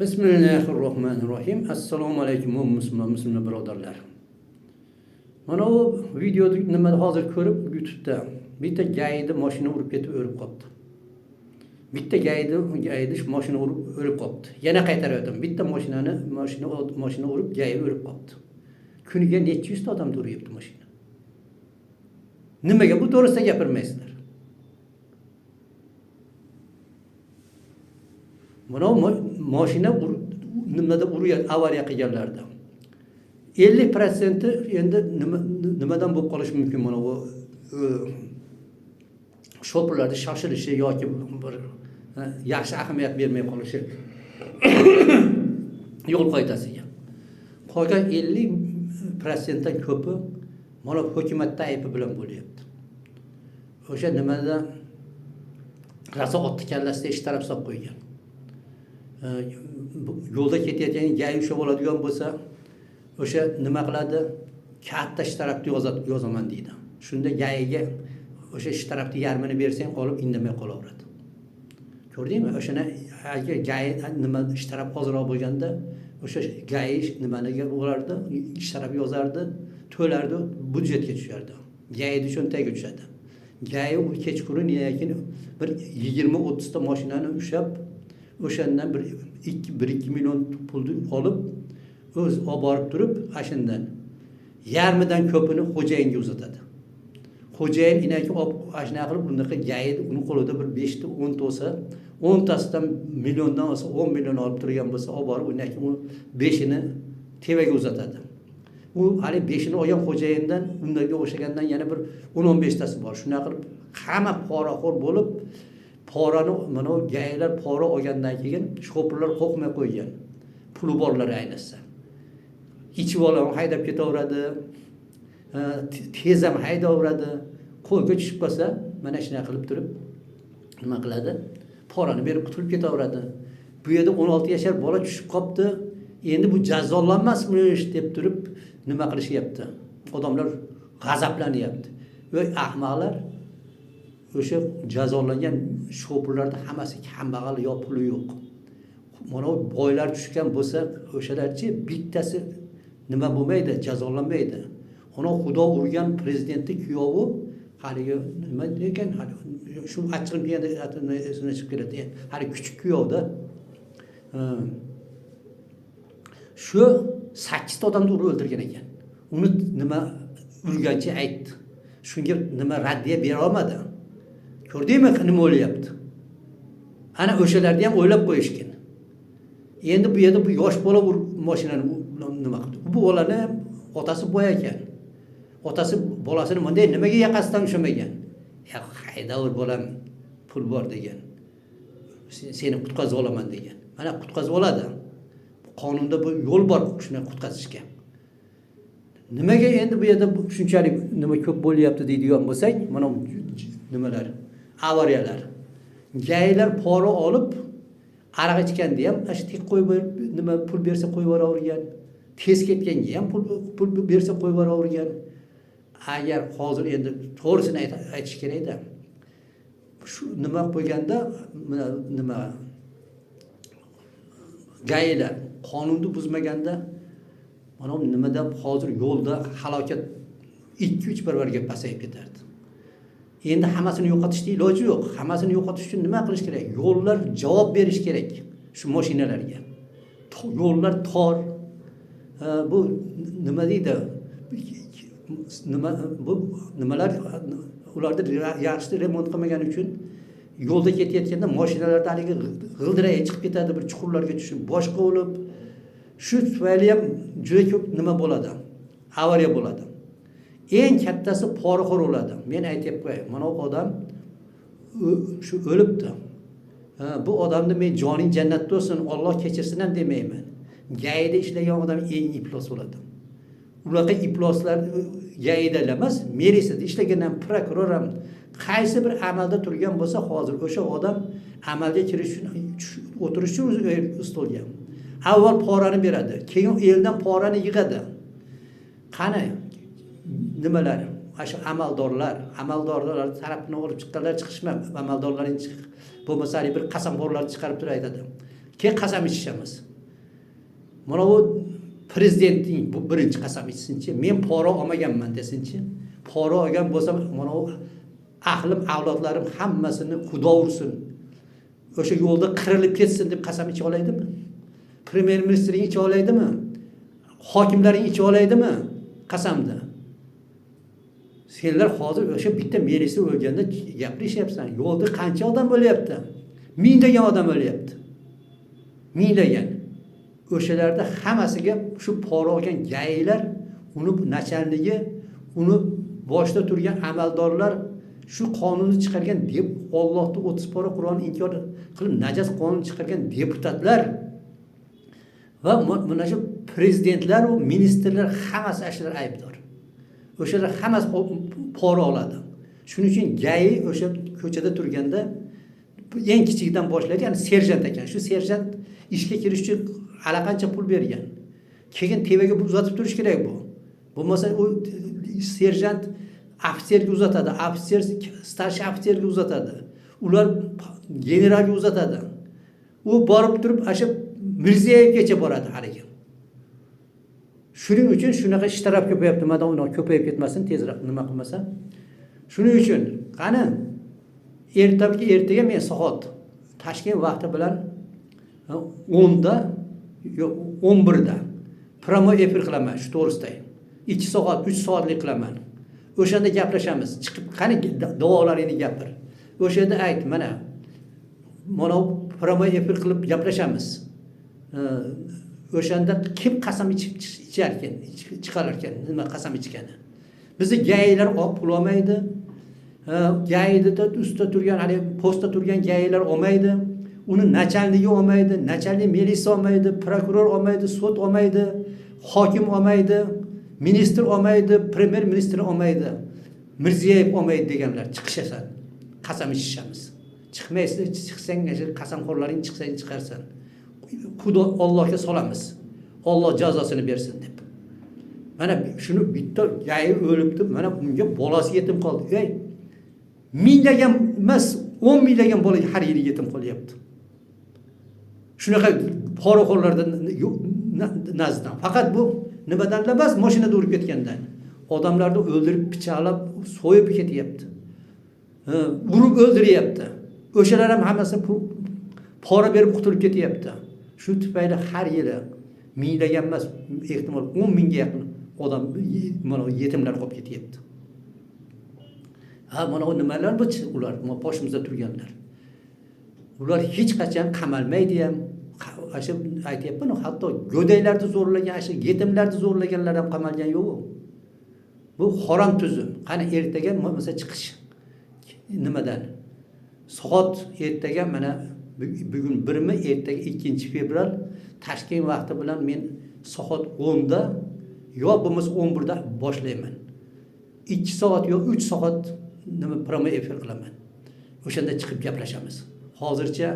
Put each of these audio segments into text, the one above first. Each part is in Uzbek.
Bismillahirrohmanirrohim. Assalomu alaykum musulmon musulmon birodarlar. Mana bu videoda nima hozir ko'rib YouTube'da bitta gayni mashina urib ketib o'lib qoldi. Bitta gayni mashina urib o'lib qoldi. Yana qaytaryapman. Bitta mashinani mashina urib gay o'lib qoldi. Kuniga necha yuzta odamni uryapti mashina. Nimaga bu to'g'risida gapirmaysizlar? Mana mashina nimada uryapti, avariya qilganlarda. 50% endi nimadan bo'lib qolishi mumkin mana bu shopirlarni shoshilishi yoki bir yaxshi ahamiyat bermay qolishi yo'l qoidasiga. Qolgan 50%dan ko'pi mana hukumatda aybi bilan bo'lyapti. O'sha nimada rosa otni kallasida ish taraf solib qo'ygan. Yo'lda ketayotgan gay ushlab oladigan bo'lsa, o'sha nima qiladi? Katta shtrafni yozaman deydi. Shunda gayiga o'sha shtrafni yarmini bersang olib indamay qolaveradi. Ko'rdingmi? O'shani agar gay nima shtraf ozroq bo'lganda, o'sha gay nimaniga bo'lardi, shtraf yozardi, to'lardi, budjetga tushardi. Gayni cho'ntagiga tushadi. Gay u kechqurun lekin bir 20-30 ta mashinani ushlab, o'shandan bir 1-2 million pulni olib, o'z olib borib turib, ashundan yarmidan ko'pini xo'jayinga uzatadi. Xo'jayin inaki olib ashuna qilib bunaqa gayni uni qo'lida bir 5 ta 10 ta bo'lsa, 10 tasidan milliondan olsa 10 million olib turgan bo'lsa, olib borib unaki u 5ini tevaga uzatadi. U hali 5ini olgan xo'jayindan unga o'xshagandan yana bir 10-15 tasi bor. Shunaqa qilib hamma poraxo'r bo'lib, porani mana bu gaylar pora olgandan keyin shopirlar qo'rqmay qo'ygan. Puli borlar ayniqsa. Ichib olib haydab ketaveradi, tez ham haydaveradi. Qo'lga tushib qolsa, mana shunaqa qilib turib nima qiladi? Porani berib qutulib ketaveradi. Bu yerda 16 yashar bola tushib qopti. Endi bu jazolanmasmish deb turib nima qilishyapti? Odamlar g'azablanyapti. Voy ahmoqlar, o'sha jazolangan shopirlarda hammasi kambag'al yo puli yo'q. Mana bu boylar tushgan bo'lsa, o'shalarchi bittasi nima bo'lmaydi, jazolanmaydi. Ona Xudo urgan prezidentni kuyovi haligi nima ekan, hali shu achchig'im kelganda esimdan chiqib keladi. Hali kichik kuyovda. Shu 8 ta odamni urib o'ldirgan ekan. Uni nima urgancha aytdi. Shunga nima raddiya bera olmadi. Ko'rdingmi nima bo'lyapti? Ana o'shalarni ham o'ylab qo'yishgan. Endi bu yerda bu yosh bola mashinani nima qildi? Bu bolani otasi boy ekan. Otasi bolasini bunday nimaga yaqasidan ushlamagan? Ya haydavur bolam, pul bor degan. Seni qutqazib olaman degan. Mana qutqazib oladi. Qonunda bu yo'l bor shuni qutqazishga. Nimaga endi bu yerda shunchalik nima ko'p bo'lyapti deydigan bo'lsak, mana nimalar, avariyalar. Gaylar pora olib aroq ichganda ham ana shu tek qo'yib nima pul bersa qo'yib yuboravergan. Tez ketganga ham pul bersa qo'yib yuboravergan. Agar hozir endi to'g'risini aytish kerakda. Shu nima qo'yganda nima gaylar qonunni buzmaganda mana nimada hozir yo'lda halokat 2-3 barobarga pasayib ketardi. Endi hammasini yo'qotishning iloji yo'q. Hammasini yo'qotish uchun nima qilish kerak? Yo'llar javob berish kerak shu mashinalarga. Yo'llar tor. Bu nima deydi? Nima bu nimalar ularni yaxshi remont qilmagani uchun yo'lda ketayotganda mashinalarda haligi g'ildiragi chiqib ketadi, bir chuqurlarga tushib, boshqa bo'lib, shu tufayli ham juda ko'p nima bo'ladi? Avariya bo'ladi. Eng kattasi poraxo'r bo'ladi. Men aytib qo'yay, mana bu odam shu o'libdi. Bu odamni men joning jannatda bo'lsin, Alloh kechirsin ham demayman. Gayda ishlagan odam eng iflos bo'ladi. Unaqa ifloslar gayda emas, merisida ishlagan ham, prokuror ham qaysi bir amalda turgan bo'lsa, hozir o'sha odam amalga kirish uchun o'tirish uchun stolga. Avval porani beradi, keyin eldan porani yig'adi. Qani nimalar? Shu amaldorlar tarafini olib chiqqanlar chiqishma, amaldorlarning bo'lmasa bir qasamxo'rlarni chiqarib turib aytadi. Keyin qasam ichishamiz. Mana bu prezidenting bu birinchi qasam ichsinchi, men pora olmaganman desinchi. Pora olgan bo'lsam, mana bu ahlim, avlodlarim hammasini Xudo ursin. O'sha yo'lda qirilib ketsin deb qasam icha olaydimi? Premyer ministring icha olaydimi? Hokimlaring icha olaydimi qasamni? Senlar hozir o'sha bitta milisa o'lganda gapirishyapsan. Yo'lda qancha odam o'lyapti? Minglagan odam o'lyapti. Minglagan. O'shalarda hammasiga shu pora olgan gaylar, uni nachalnigi, uni boshida turgan amaldorlar, shu qonunni chiqargan deb Allohni 30 pora Qur'onni inkor qilib najas qonun chiqargan deputatlar va mana shu prezidentlar va ministrlar hammasi shular aybdor. O'shalar hammasi pora oladi. Shuning uchun GAI o'sha ko'chada turganda eng kichigidan boshlaydi, ya'ni serjant ekan. Shu serjant ishga kirish uchun allaqancha pul bergan. Keyin tevaga uzatib turish kerak bu. Bo'lmasa u serjant ofitserga uzatadi, ofitser starshi ofitserga uzatadi. Ular generalga uzatadi. U borib turib o'sha Mirziyoyevgacha boradi haligi. Shuning uchun shunaqa shtaraf ko'payapti. Madam unaqa ko'payib ketmasin, tezroq nima qilmasa. Shuning uchun qani ertaga men soat Toshkent vaqti bilan 10da yo'q 11da прямой efir qilaman shu to'g'risida. 2 soat, 3 soatlik qilaman. O'shanda gaplashamiz. Chiqib qani duolaringni gapir. O'sha yerda ayt, mana прямой efir qilib gaplashamiz. O'shanda kim qasam ichib icharkan, chiqar ekan, nima qasam ichgani. Bizni gaylar pul olmaydi. Gayda ustida turgan, hali postda turgan gaylar olmaydi. Uni nachalnigi olmaydi, nachalnik milisiya olmaydi, prokuror olmaydi, sud olmaydi, hokim olmaydi, ministr olmaydi, premyer ministr olmaydi. Mirziyoyev olmaydi deganlar chiqishasan. Qasam ichishamiz. Chiqmaysiz, chiqsang, qasamxo'rlaring chiqsang chiqarsan. Xudo Allohga solamiz. Alloh jazosini bersin deb. Mana shuni bitta gayi o'libdi, mana unga bolasi yetim qoldi. Ey, minglagan emas, 10 minglagan bola har yili yetim qolyapti. Shunaqa poraxo'rlardan nazdidan. Faqat bu nimadan emas, mashinada urib ketgandan. Odamlarni o'ldirib, pichoqlab, so'yib ketyapti. Urib o'ldiryapti. O'shalar ham hammasi pora berib qutulib ketyapti. Shu tufayli har yili minglagan emas, ehtimol 10 mingga yaqin odam mana yetimlar qolib ketyapti. Ha, mana u nimalar bu ular boshimizda turganlar. Ular hech qachon qamalmaydi ham. O'sha aytyapman, hatto go'daklarni zo'rlagan, o'sha yetimlarni zo'rlaganlar ham qamalgan yo'q. Bu harom tuzum. Qani ertaga bo'lmasa chiqish nimadan? Soat ertaga mana bugun 1mi, ertaga 2 fevral Toshkent vaqti bilan men soat 10da yo bo'lmasa 11da boshlayman. 2 soat yo 3 soat nima прямой efir qilaman. O'shanda chiqib gaplashamiz. Hozircha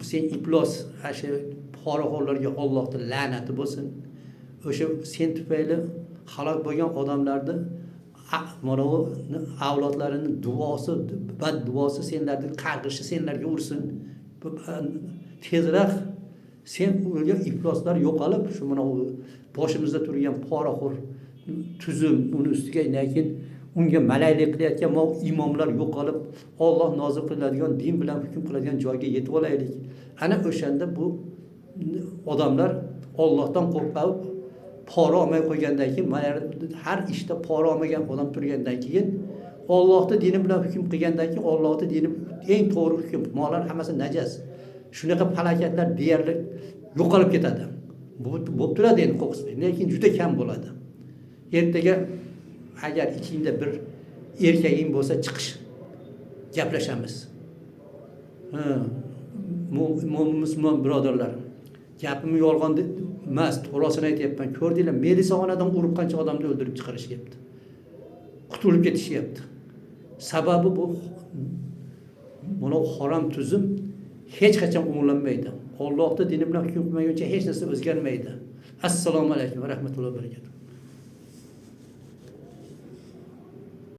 sen iflos o'sha poraxo'rlarga Allohning la'nati bo'lsin. O'sha sen tufayli halok bo'lgan odamlarni mana u avlodlarini duosi, bad duosi senlarni qarg'ishi senlarga ursin. Tezroq sen o'lgan ifloslar yo'qolib, shu mana u boshimizda turgan poraxo'r tuzum, uni ustiga keyin unga malaylik qilayotgan imomlar yo'qolib, Alloh nozil qiladigan din bilan hukm qiladigan joyga yetib olaylik. Ana o'shanda bu odamlar Allohdan qo'rqib pora olmay qo'ygandan keyin, mana har ishda pora olmagan odam turgandan keyin, Allohning dini bilan hukm qilgandan keyin, Allohning dini eng to'g'ri hukm, mollar hammasi najas. Shunaqa falokatlar deyarli yo'qolib ketadi. Bo'lib turadi endi qo'qis, lekin juda kam bo'ladi. Ertaga agar ichingda bir erkaging bo'lsa chiqish, gaplashamiz. Musulmon birodarlar, gapimni yolg'on emas, to'g'risini aytyapman. Ko'rdinglar, milisaxonadan urib qancha odamni o'ldirib chiqarishyapti. Qutulib ketishyapti. Sababi bu mana harom tuzum hech qachon o'nglanmaydi. Allohning dini bilan hukm qilmaguncha hech narsa o'zgarmaydi. Assalomu alaykum va rahmatullohi va barakatuh.